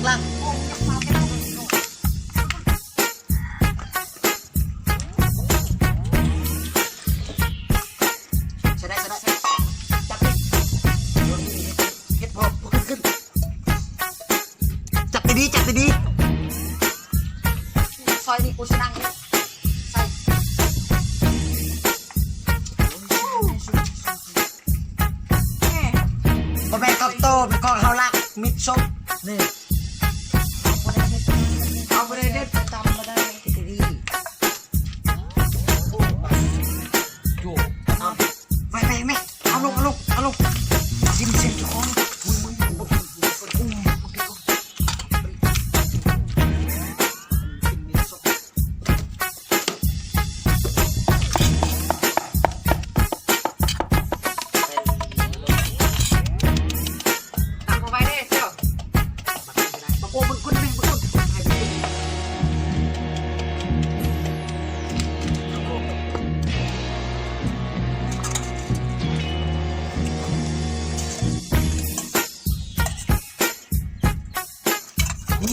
ຫຼັງ ໃຊ້ໄດ້ ໃຊ້ໄດ້ ຈັບດີ ເຮັດພໍຂຶ້ນ ຈັບດີໆ ຈັບດີໆ ຊອຍນີ້ ອຸຍ ຊິນັ່ງນີ້ ໃສ່ ບໍ່ແມ່ນຂອງໂຕ ເປັນຂອງເຮົາລັກ ມິດຊົບ ນີ້ ເຮົາບໍ່ໄດ້ເດັດ ເຮົາບໍ່ໄດ້ເດັດ ຈຳບໍ່ໄດ້ ດີ ໂຍ ເອົາ ໄປ ໄປ ແມ່ ເອົາລົງ ເອົາລົງ ເອົາລົງ ຊິມ ຊິມ ເຈົ້າຂອງ ມຶງ ມຶງ ມຶງ ຕຳເອົາໄວ້ເດ້ ເຈົ້າ ມາໂກເບິ່ງຄົນແມ່ ເບິ່ງຄົນ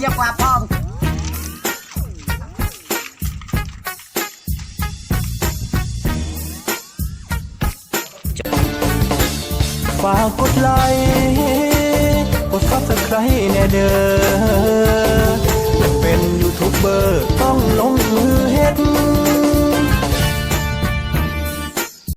ຢຽບວ່າພ້ອມ ຝາກກົດໄລ ກົດ Subscribe ແດ່ເດີ ຢາກເປັນຢູທູບເບີ ຕ້ອງລົງມືເຮັດ.